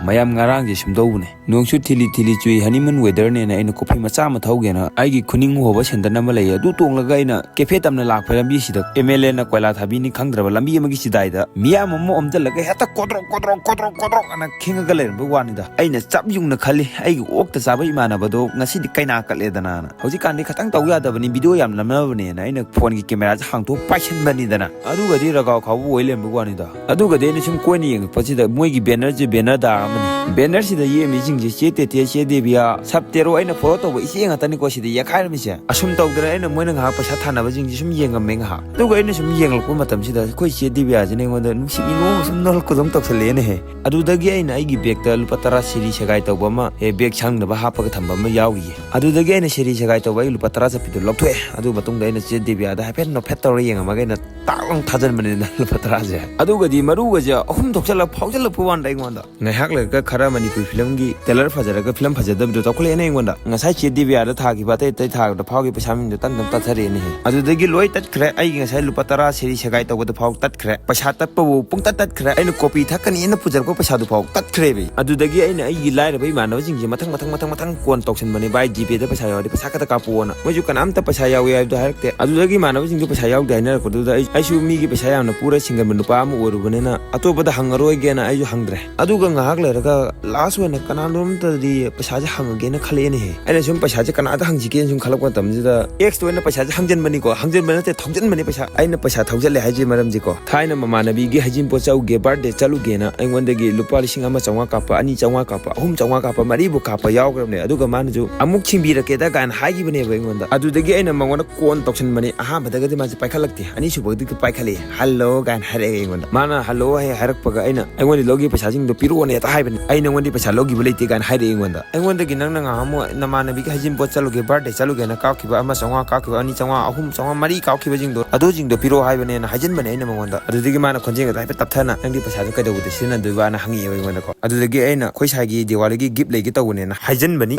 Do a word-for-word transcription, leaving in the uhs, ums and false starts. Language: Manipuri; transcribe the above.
ꯃꯌꯥꯝ, ꯉꯔꯥꯡꯁꯦ ꯁꯨꯝꯗꯧꯕꯅꯦ, ꯅꯣꯡꯁꯨ ꯊꯤꯂꯤ ꯊꯤꯂꯤ ꯆꯨꯏ, ꯍꯅꯤꯃꯨꯟ ꯋꯦꯗꯔꯅꯦꯅ ꯑꯩꯅ ꯀꯣꯐꯤ ꯃꯆꯥ ꯑꯃ ꯊꯧꯒꯦꯅ ꯑꯩꯒꯤ ꯈꯨꯅꯤꯡ ꯍꯣꯕ ꯁꯦꯟꯗꯟ ꯑꯃ ꯂꯩꯌꯦ, ꯑꯗꯨ ꯇꯣꯡꯂꯒ ꯑꯩꯅ ꯀꯦꯐꯦ ꯇꯝꯅ ꯂꯥꯛꯄ ꯂꯝꯕꯤꯁꯤꯗ ꯑꯦꯝ ꯑꯦꯜ ꯑꯦꯅ ꯀꯣꯏꯂꯥ ꯊꯥꯕꯤꯅꯤ ꯈꯪꯗ꯭ꯔꯕ ꯂꯝꯕꯤ ꯑꯃꯒꯤ ꯆꯤꯗꯥꯏꯗ ꯃꯤꯌꯥꯝ ꯑꯃ ꯑꯣꯝꯁꯤꯜꯂꯒ ꯍꯦꯛꯇ ꯀꯣꯗ꯭ꯔꯣꯛ ꯀꯣꯗ꯭ꯔꯣꯛ ꯀꯣꯗ꯭ꯔꯣꯛ ꯀꯣꯗ꯭ꯔꯣꯛ ꯑꯅ ꯈꯤꯡꯉꯒ ꯂꯩꯔꯝꯕ ꯋꯥꯅꯤꯗ꯫ ꯑꯩꯅ ꯆꯞ ꯌꯨꯡꯅ ꯈꯜꯂꯤ, ꯑꯩꯒꯤ ꯑꯣꯛꯇ ꯆꯥꯕ ꯏꯃꯥꯟꯅꯕꯗꯣ ꯉꯁꯤꯗꯤ ꯀꯩꯅꯥ ꯀꯠꯂꯦꯗꯅ꯫ ꯍꯧꯖꯤꯛꯀꯥꯟꯗꯤ ꯈꯇꯪ ꯇꯧ ꯌꯥꯗꯕꯅꯤ, ꯚꯤꯗꯤꯑꯣ ꯌꯥꯝ ꯅꯝꯅꯕꯅꯦꯅ ꯑꯩꯅ ꯐꯣꯟꯒꯤ ꯀꯦꯃꯦꯔꯥꯁꯦ ꯍꯥꯡꯇꯣꯛ ꯄꯥꯏꯁꯟꯕꯅꯤꯗꯅ꯫ ꯑꯗꯨꯒꯗꯤ ꯔꯒꯥꯎ ꯈꯥꯎꯕ ꯑꯣꯏ ꯂꯩꯔꯝꯕ ꯋꯥꯅꯤꯗ꯫ ꯑꯗꯨꯒꯗꯤ ꯑꯩꯅ ꯁꯨꯝ ꯀꯣꯏꯅ ꯌꯦꯡꯉꯛꯄꯁꯤꯗ ꯃꯣꯏꯒꯤ ꯕꯦꯅꯔꯁꯦ ꯕꯦꯅꯔ ꯗꯥ ꯑꯃꯅꯤ꯫ ꯕꯦꯅꯔꯁꯤꯗ ꯌꯦꯛꯑꯝꯃꯤꯁꯤꯡꯁꯦ ꯆꯦ ꯇꯦꯇꯦ, ꯆꯦ ꯗꯦꯕꯤꯌꯥ, ꯁꯞ ꯇꯦꯔꯣ, ꯑꯩꯅ ꯐꯣꯂꯣ ꯇꯧꯕ ꯏꯆꯦ ꯉꯥꯛꯇꯅꯤꯀꯣ ꯁꯤꯗ ꯌꯦꯛꯈꯥꯏꯔꯝꯃꯤꯁꯦ꯫ ꯑꯁꯨꯝ ꯇꯧꯗꯅ ꯑꯩꯅ ꯃꯣꯏꯅ ꯉꯥꯏꯍꯥꯛ ꯄꯩꯁꯥ ꯊꯥꯅꯕꯁꯤꯡꯁꯦ ꯁꯨꯝ ꯌꯦꯡꯉꯝꯃꯦ ꯉꯥꯏꯍꯥꯛ꯫ ꯑꯗꯨꯒ ꯑꯩꯅ ꯁꯨꯝ ꯌꯦꯡꯉꯛꯄ ꯃꯇꯝꯁꯤꯗ ꯑꯩꯈꯣꯏ ꯆꯦ ꯗꯦꯕꯤꯌꯥꯁꯤꯅ ꯑꯩꯉꯣꯟꯗ ꯅꯨꯡꯁꯤꯕꯤ ꯃꯑꯣꯡ ꯁꯨꯝ ꯅꯣꯛꯂꯛꯄꯗꯧ ꯇꯧꯁꯜꯂꯛꯑꯦꯅꯦꯍꯦ꯫ ꯑꯗꯨꯗꯒꯤ ꯑꯩꯅ ꯑꯩꯒꯤ ꯕꯦꯒꯇ ꯂꯨꯄꯥ ꯇꯔꯥ ꯁꯦꯔꯤ ꯁꯦꯒꯥꯏ ꯇꯧꯕ ꯑꯃ, ꯑꯦ, ꯕꯦꯒ ꯁꯪꯅꯕ ꯍꯥꯞꯄꯒ ꯊꯝꯕ ꯑꯃ ꯌꯥꯎꯔꯤꯌꯦ꯫ ꯑꯗꯨꯗꯒꯤ ꯑꯩꯅ ꯁꯦꯔꯤ ꯁꯦꯒꯥꯏ ꯇꯧꯕ ꯑꯩꯒꯤ ꯂꯨꯄꯥ ꯇꯔꯥ ꯆꯠꯄꯤꯗꯣ ꯂꯧꯊꯣꯛꯑꯦ꯫ ꯑꯗꯨ ꯃꯇꯨꯡꯗ ꯑꯩꯅ ꯆꯦ ꯗꯦꯕꯤꯌꯥꯗ ꯍꯥꯏꯐꯦꯠ ꯅꯣꯛꯐꯦꯠ ꯇꯧꯔ ꯌꯦꯡꯉꯝꯃꯒ ꯑꯩꯅ ꯇꯥꯛ ꯂꯥꯎ ꯊꯥꯖꯟꯕꯅꯤꯅ ꯂꯨꯄꯥ ꯇꯔꯥꯁꯦ꯫ ꯑꯗꯨꯒꯗꯤ ꯃꯔꯨꯒꯁꯦ ꯑꯍꯨꯝ ꯊꯣꯛꯆꯜꯂ ꯐꯥꯎꯖꯜꯂꯛꯄ ꯋꯥꯅꯤꯗ ꯑꯩꯉꯣꯟꯗ꯫ ꯉꯥꯏꯍꯥꯛ ꯂꯩꯔꯒ ꯈꯔ ꯃꯅꯤꯄꯨꯔꯤ ꯐꯤꯂꯝꯒꯤ ꯇꯦꯂꯔ ꯐꯖꯔꯒ ꯐꯤꯂꯝ ꯐꯖꯗꯕꯤꯗꯣ ꯇꯧꯈꯠꯂꯛꯑꯦꯅꯦ ꯑꯩꯉꯣꯟꯗ꯫ ꯉꯁꯥꯏ ꯆꯦ ꯗꯦꯕꯤꯌꯥꯗ ꯊꯥꯈꯤꯕ ꯑꯇꯩ ꯑꯇꯩ ꯊꯥꯈꯤꯕꯗ ꯐꯥꯎꯈꯤꯕ ꯄꯩꯁꯥꯁꯤꯡꯗꯣ ꯇꯞ ꯇꯞ ꯇꯠꯊꯔꯛꯑꯦꯅꯦꯍꯦ꯫ ꯑꯗꯨꯗꯒꯤ ꯂꯣꯏ ꯇꯠꯈ꯭ꯔꯦ꯫ ꯑꯩꯒꯤ ꯉꯁꯥꯏ ꯂꯨꯄꯥ ꯇꯔꯥ ꯁꯦꯔꯤ ꯁꯦꯒꯥꯏ ꯇꯧꯕꯗ ꯐꯥꯎ ꯇꯠꯈ꯭ꯔꯦ꯫ ꯄꯩꯁꯥ ꯇꯠꯄꯕꯨ ꯄꯨꯡꯇꯠ ꯇꯠꯈ꯭ꯔꯦ꯫ ꯑꯩꯅ ꯀꯣꯐꯤ ꯊꯛꯀꯅꯤꯅ ꯄꯨꯖꯔꯛꯄ ꯄꯩꯁꯥꯗꯨ ꯐꯥꯎ ꯇꯠꯈ꯭ꯔꯦꯕ꯫ ꯑꯗꯨꯗꯒꯤ ꯑꯩꯅ ꯑꯩꯒꯤ ꯂꯥꯏꯔꯕ ꯏꯃꯥꯟꯅꯕꯁꯤꯡꯁꯦ ꯃꯊꯪ ꯃꯊꯪ ꯃꯊꯪ ꯃꯊꯪ ꯀꯣꯟ ꯇꯧꯁꯟꯕꯅꯦ, "ꯚꯥꯏ, ꯖꯤꯄꯦꯗ ꯄꯩꯁꯥ ꯌꯥꯎꯔꯗꯤ ꯄꯩꯁꯥ ꯈꯛꯇ ꯀꯥꯞꯄꯛꯑꯣꯅ"꯫ ꯃꯣꯏꯁꯨ ꯀꯅꯥꯝꯇ ꯄꯩꯁꯥ ꯌꯥꯎꯏ ꯍꯥꯏꯕꯗꯣ ꯍꯥꯏꯔꯛꯇꯦ꯫ ꯑꯗꯨꯗꯒꯤ ꯏꯃꯥꯟꯅꯕꯁꯤꯡꯁꯨ ꯄꯩꯁꯥ ꯌꯥꯎꯗꯦ ꯍꯥꯏꯅꯔꯛꯄꯗꯨꯗ ꯑꯩ, ꯑꯩꯁꯨ ꯃꯤꯒꯤ ꯄꯩꯁꯥ ꯌꯥꯝꯅ ꯄꯨꯔ ꯁꯤꯡꯒꯟꯕ ꯅꯨꯄꯥ ꯑꯃ ꯑꯣꯏꯔꯨꯕꯅꯤꯅ ꯑꯇꯣꯞꯄꯗ ꯍꯪꯉꯔꯣꯏꯒꯦꯅ ꯑꯩꯁꯨ ꯍꯪꯗ꯭ꯔꯦ꯫ ꯑꯗꯨꯒ ꯉꯥꯏꯍꯥꯛ ꯂꯩꯔꯒ ꯂꯥꯁ ꯑꯣꯏꯅ ꯀꯅꯥꯅꯣꯝꯇꯗꯤ ꯄꯩꯁꯥꯁꯦ ꯍꯪꯉꯒꯦꯅ ꯈꯜꯂꯛꯑꯦꯅꯦꯍꯦ꯫ ꯑꯩꯅ ꯁꯨꯝ ꯄꯩꯁꯥꯁꯦ ꯀꯅꯥꯗ ꯍꯪꯁꯤꯒꯦꯅ ꯁꯨꯝ ꯈꯜꯂꯛꯄ ꯃꯇꯝꯁꯤꯗ ꯑꯦꯛꯁꯇ ꯑꯣꯏꯅ ꯄꯩꯁꯥꯁꯦ ꯍꯪꯖꯟꯕꯅꯤꯀꯣ꯫ ꯍꯪꯖꯟꯕ ꯅꯠꯇꯦ, ꯊꯧꯖꯟꯕꯅꯤ ꯄꯩꯁꯥ꯫ ꯑꯩꯅ ꯄꯩꯁꯥ ꯊꯧꯖꯜꯂꯦ ꯍꯥꯏꯁꯦ ꯃꯔꯝꯁꯤꯀꯣ, ꯊꯥꯏꯅ ꯃꯃꯥꯟꯅꯕꯤꯒꯤ ꯍꯩꯖꯤꯡꯄꯣꯠ ꯆꯠꯂꯨꯒꯦ, ꯕꯥꯔꯗꯦ ꯆꯠꯂꯨꯒꯦꯅ ꯑꯩꯉꯣꯟꯗꯒꯤ ꯂꯨꯄꯥ ꯂꯤꯁꯤꯡ ꯑꯃ ꯆꯥꯝꯃꯉꯥ ꯀꯥꯞꯄ, ꯑꯅꯤ ꯆꯥꯝꯃꯉꯥ ꯀꯥꯞꯄ, ꯑꯍꯨꯝ ꯆꯥꯝꯃꯉꯥ ꯀꯥꯞꯄ, ꯃꯔꯤꯕꯨ ꯀꯥꯞꯄ ꯌꯥꯎꯈ꯭ꯔꯕꯅꯦ꯫ ꯑꯗꯨꯒ ꯃꯥꯅꯁꯨ "ꯑꯃꯨꯛ ꯁꯤꯡꯕꯤꯔꯛꯀꯦꯗ" ꯀꯥꯏꯅ ꯍꯥꯏꯈꯤꯕꯅꯦꯕ ꯑꯩꯉꯣꯟꯗ꯫ ꯑꯗꯨꯗꯒꯤ ꯑꯩꯅ ꯃꯉꯣꯟꯗ ꯀꯣꯟ ꯇꯧꯁꯟꯕꯅꯦ꯫ ꯑꯍꯥꯟꯕꯗꯒꯗꯤ ꯃꯥꯁꯦ ꯄꯥꯏꯈꯠꯂꯛꯇꯦ, ꯑꯅꯤꯁꯨꯕꯗꯒꯤ ꯄꯥꯏꯈꯠꯂꯛꯑꯦ꯫ "ꯍꯜꯂꯣ" ꯀꯥꯏꯅ ꯍꯥꯏꯔꯛꯑꯦ ꯑꯩꯉꯣꯟꯗ꯫ ꯃꯥꯅ "ꯍꯜꯂꯣ" ꯍꯦꯛ ꯍꯥꯏꯔꯛꯄꯒ ꯑꯩꯅ ꯑꯩꯉꯣꯟꯗ ꯂꯧꯈꯤꯕ ꯄꯩꯁꯥꯁꯤꯡꯗꯣ ꯄꯤꯔꯛꯑꯣꯅꯦ ꯍꯦꯛꯇ ꯍꯥꯏꯕꯅꯦ꯫ "ꯑꯩ ꯅꯉꯣꯟꯗꯒꯤ ꯄꯩꯁꯥ ꯂꯧꯈꯤꯕ ꯂꯩꯇꯦ" ꯀꯥꯏꯅ ꯍꯥꯏꯔꯛꯑꯦ ꯑꯩꯉꯣꯟꯗ꯫ ꯑꯩꯉꯣꯟꯗꯒꯤ ꯅꯪꯅ ꯉꯍꯥꯟꯃꯨꯛ ꯅꯃꯥꯟꯅꯕꯤꯒꯤ ꯍꯩꯖꯤꯡꯄꯣꯠ ꯆꯠꯂꯨꯒꯦ, ꯕꯥꯔꯗꯦ ꯆꯠꯂꯨꯒꯦꯅ ꯀꯥꯞꯈꯤꯕ ꯑꯃ ꯆꯥꯝꯃꯉꯥ ꯀꯥꯞꯈꯤꯕ, ꯑꯅꯤ ꯆꯥꯝꯃꯉꯥ, ꯑꯍꯨꯝ ꯆꯥꯝꯃꯉꯥ, ꯃꯔꯤ ꯀꯥꯞꯈꯤꯕꯁꯤꯡꯗꯣ, ꯑꯗꯨꯁꯤꯡꯗꯣ ꯄꯤꯔꯛꯑꯣ ꯍꯥꯏꯕꯅꯦꯅ ꯍꯥꯏꯖꯤꯟꯕꯅꯦ ꯑꯩꯅ ꯃꯉꯣꯟꯗ꯫ ꯑꯗꯨꯗꯒꯤ ꯃꯥꯅ ꯈꯣꯟꯖꯦꯜꯒꯗꯣ ꯍꯥꯏꯐꯦꯠ ꯇꯞꯊꯅ, "ꯅꯪꯗꯤ ꯄꯩꯁꯥꯗꯣ ꯀꯩꯗꯧꯕꯗ ꯁꯤꯖꯤꯟꯅꯗꯣꯏꯕꯅ?" ꯍꯪꯉꯛꯑꯦꯕ ꯑꯩꯉꯣꯟꯗꯀꯣ꯫ ꯑꯗꯨꯗꯒꯤ ꯑꯩꯅ ꯑꯩꯈꯣꯏ ꯁꯥꯏꯒꯤ ꯗꯤꯋꯥꯂꯤꯒꯤ ꯒꯤꯐ ꯂꯩꯒꯦ ꯇꯧꯕꯅꯦꯅ ꯍꯥꯏꯖꯤꯟꯕꯅꯤ꯫